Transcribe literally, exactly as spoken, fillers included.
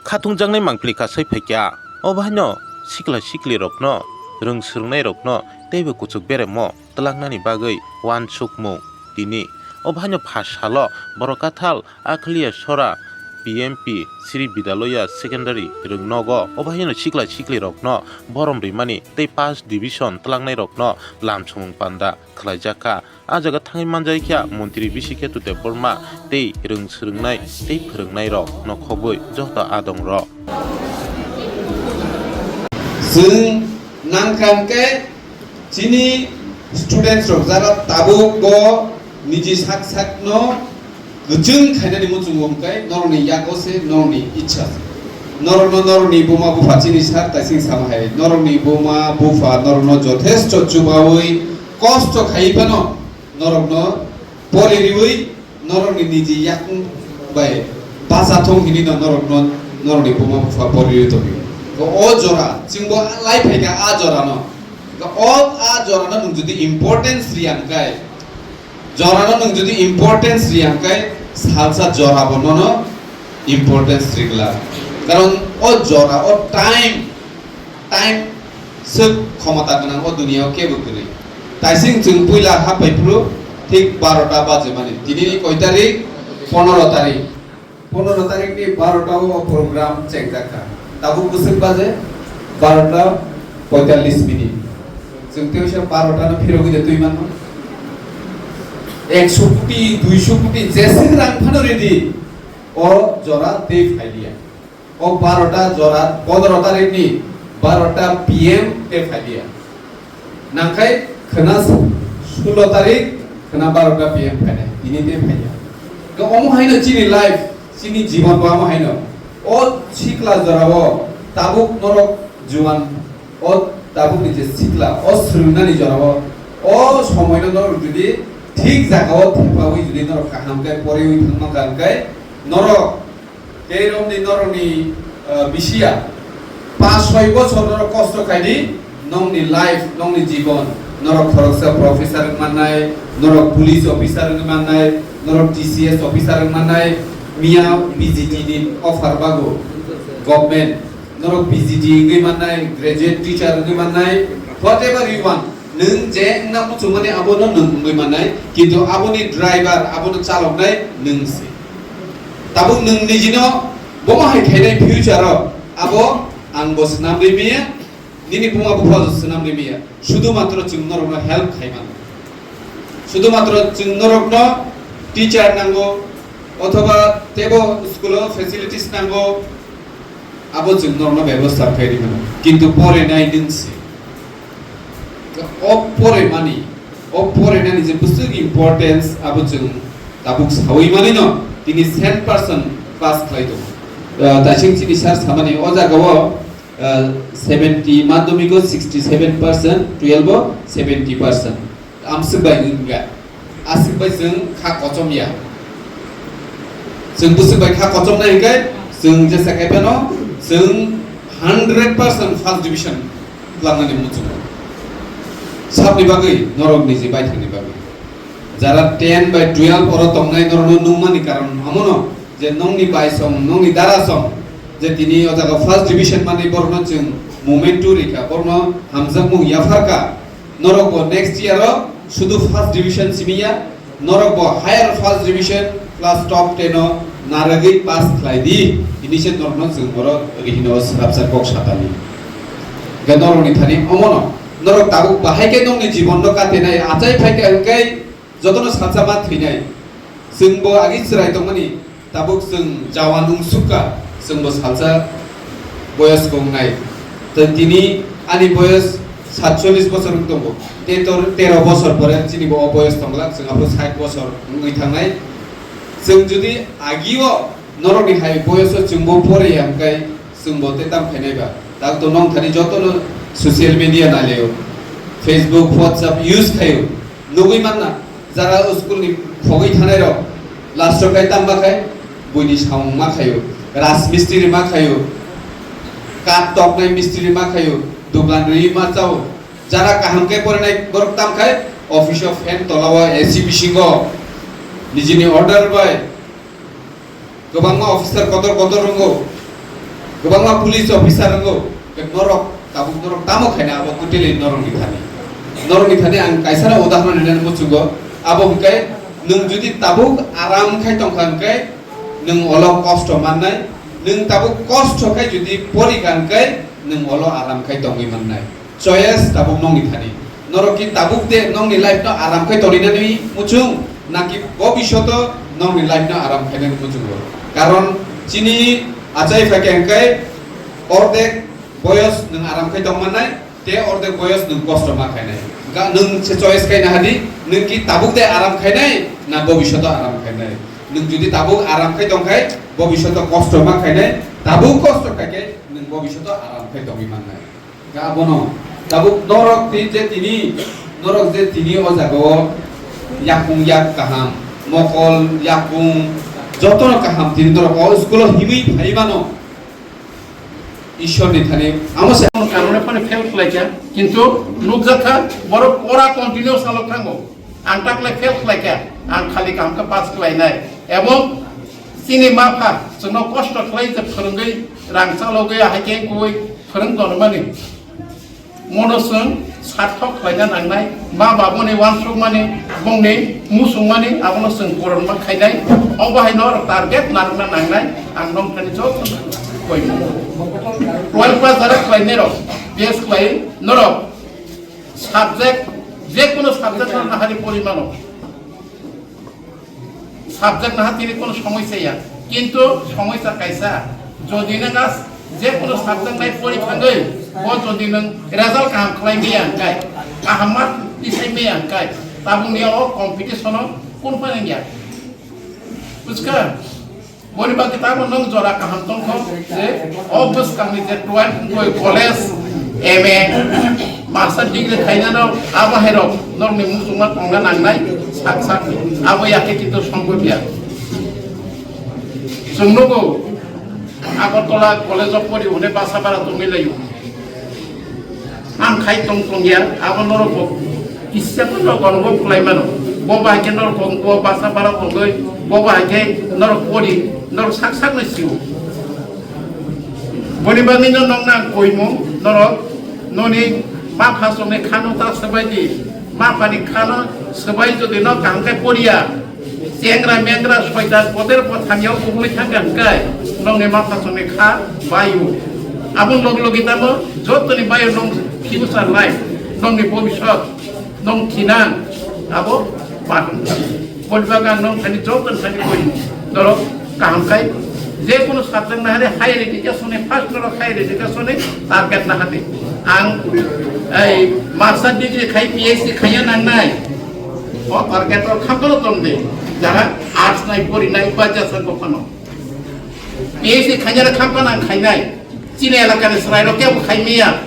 khatungjaknai mangpili kasai phaikha. Obo haino sikla siklirokno, rwng swrwngnairokno teibo kuchuk beremo twlangnani bagwi uansukmung tini. Obo haino pha salo Borok Kathal Akhliya Sora P M P Sri Vidaloya Secondary rwngnogo obo haino sikla siklirokno borom rimani tei first division twlangnairokno lamsongmung panda khlaijakha. A jaga thangwi manjakha Montri Bishiketu Debbarma tei rwng swrwngnai tei phwrwngnairok nokhogwi joto adongrok. Chwng nangkha hwnkhe chini students rok jara tabuk bo niji sak sakno kwchwng khainani muchungo hwnkhe norokni yago se norokni ichha se. Norokno norokni buma bupha chini sar taising sama hai norokni buma bupha norokno jothesto chubawi kosto khaiwi phano norokno pori riwi norokni niji yakung bai bacha thung hinwi no norokno norokni buma bupha pori riwi tongwi. O jora chwngbo lai phaikha a jorano. O a jorano nwng jodi importance riya hwnkhe, jorano nwng jodi importance riya hwnkhe salsa jorabo nono importance riglak. Karon o jora o time Time swk khomota gwnang o duniya o kebo kwrwi. Taising chwng puila hapaiphuru thik barota bajemani. Tinini koi tarik? Ponoro tarik. Ponoro tarikni barota o program chengjakha. Tabuk bwswk baje? Barota poitallis minute. Chwng tei uaisa barota no phirogwi de twi manno. Ekso koti, duiso koti jeswk rang phano ridi. O jora tei phailiya. O barota jora, pondro tarikni barota P M tei phailiya. Nangkhai khwna sulo tarik, khwna barota P M phainai, tini tei phaiya. Khe omo haino chini life, chini jibon bo omo haino. O sikla jorao tabuk norok juan, o tabukni je sikla, o swrwngnani jorao, o somoino norok jodi thik jagao thepawi jodi norok kaham khe poriwi thangma kha hwnkhe norok Tei romni norokni, ah, bisiya, panch soi bochor norok kosto khaidi, nongni life, nongni jibon, norok khoroksa professor wng mannai, norok police officer wng mannai, norok T C S officer wng mannai, miya B G T ni offer bago government, norok B G T wngwi mannai, graduate teacher wngwi mannai, whatever you want, nwng je wngna muchungmani abono nwng wngwi mannai, kintu aboni driver, abono chaloknai nwng se. Tabuk nwng nijino bomo hai khainai future o, abo ang bo swnam ri maya, nini buma bupha bo swnam ri maya. Sudhu matro chwng norokno help khai mano. Sudhu matro chwng norokno teacher nango, othoba tebo school o facilities nango, abo chwng norokno bebostha khai ri mano. Kintu pore nai nwng se. O pore mani, o pore nani je bwswk importance abo chwng tabuk sawi mani no, tini cent percent pass khlai tongo. Ah, taising chini sir samani o jaga o, ah, seventy madhyamik o sixty seven percent, twelve o seventy percent. Amswk bai wngkha. Aswk bai chwng kha kochom ya. Chwng bwswk bai kha kochom nai hwnkhe chwng jesa khai phano chwng hundred percent first division twlangnani muchungo. Sabni bagwi norok niji baithangni bagwi. Jara ten bai twelve oro tongnai norokno nungmani karon amono je nongni bai song, nongni dara song je tini o jaga first division manwi borokno chwng moment tu rikha, borokno hamjakmung yapharkha. Norok bo next year o sudu first division simi ya, norok bo higher first division plus top ten o narwgwi pass khlai di, hini se norokno chwng borok rihino srapsa kok satani. Hwnkhe norokni thani omono norok tabuk bahai khe nongni jibon no katinai achai phai khe hwnkhe jotono salsa ma thwinai. Chwng bo agi chwrai tongmani. Tabuk chwng jawan wngsukha, chwngbo salsa boyos wngnai. Tei tini ani boyos satchollis bosor wng tongo. Tei tor-, tero bosor pore chini bo o boyos tongla, chwng aphuru sait bosor wngwi thangnai. Chwng jodi agio norokni hai boyoso chwngbo pore ya hwnkhe chwngbo tei tam khainai ba. Dak to nong thani jotono social media nailaio, Facebook, WhatsApp use khaio. Nugwi manna, jara o school ni khogwi thanai rok, last o kai tamba khai, buini samung ma khaio, raj mistri ma khaio, kat toknai mistri ma khaio, dukan rwi ma chao, jara kaham khe porinai borok tam khai, office o fan tola o A C bisingo, nijini order bai, Kwbangma officer kotor kotor wngo. Kwbangma police officer wngo, norok tabuk norok tamo khaina abo totally norokni thani. Norokni thani ang kaisa udahoron rinani muchungo, abo hwnkhe nwng jodi tabuk aram khai tongkha hwnkhe nwng olo kosto mannai, nwng tabuk kosto khai jodi porikha hwnkhe nwng olo aram khai tongwi mannai. Choice tabuk nokni thani. Norok ki tabuk de nokni life no aram khai torinani muchung, naki bobishoto nokni life no aram khainani muchungo. Karon chini achai phaikhe hwnkhe ordek boyos nwng aram khai tongmannai, te ordek boyos nwng kosto ma khainai. Ga nwng se choice khaina hadi, nwng ki tabuk de aram khainai, na bobishoto aram khainai. Nwng jodi tabuk aram khai tongkhai, bobishoto kosto ma khainai, tabuk kosto khaikhe nwng bobishoto aram khai tongwi mannai. Ga abono tabuk norok twi je tini, norok je tini o jaga o yakung yak kaham, mokol yakung jotono kaham tini norok o school o himwi phai mano. Ishwar ni thani amo se Kono karone phano fail khlaikha, kintu nukjakha borok pora continue salok thango. Ang taklai fail khlaikha, ang khali kaham khe pass khlainai. Ebong chini ma pha chwngno kosto khlai je phwrwngwi rang chalogwi ahai khe kuwi phwrwng tonmani. Mono chwng sarthok khlaina nangnai, ma babuni uansukmani, bongni musungmani abono chwng puron ma khainai. Obo hai norok target narwkna nangnai, ang nong thani joto koi. Twelve pass jara khlainai rok, B S khlai norok subject, je kono subject no nahari pori mano. Subject naha tini kono somosya ya, kintu somosya kaisa, jodi nang as je kono subject nai pori thangwi, bo jodi nang result kaham khlai maya hwnkhe, kaham mark tisai maya hwnkhe, tabuk ni o competition o kun phanang ya. Bujkha? Boni bagwi tamo nwng jora kaham tongkho je o bwskangni je twelve wngkoi college, M A, master degree khainano abo hairok norokni muchungma tongna nangnai sak sakni. Abo yakhe kintu songkho phiya. Chwng nugo Agartala College of Pori hwnwi Basapara tongwi laio. Ang khai tong tong ya, abo norok bo kisa phano norok bo khlai mano. Bo bai khe norok bo Basapara tongwi, bo bai khe norok pori, norok sak sak no sio. Boni bagwi no nokna ang koimung norok noni ma pha songni khano ta swbai di, ma phani khano swbai jodi no kaham khe poriya. Chengra mengra soitan poder pothamyao kubului thangkha hwnkhe nongni ma phasongni kha baio. Aboni log logi tamo jotoni baio nong future life, nongni bobisot, nong thinang abo bathang. Boni bagwi ang nong thani jotoni thani koi norok kaham khai je kono subject nahari higher education ni first norok higher education ni target nahadi. Ang ei master degree khai P H D khaiya nangnai. O target rok khamkano tong di. Jara arts nai pori nai ba jasa ko phano. P H D khainai rok khamkano ang khainai. Chini elakani chwrai rok kebo khai maya.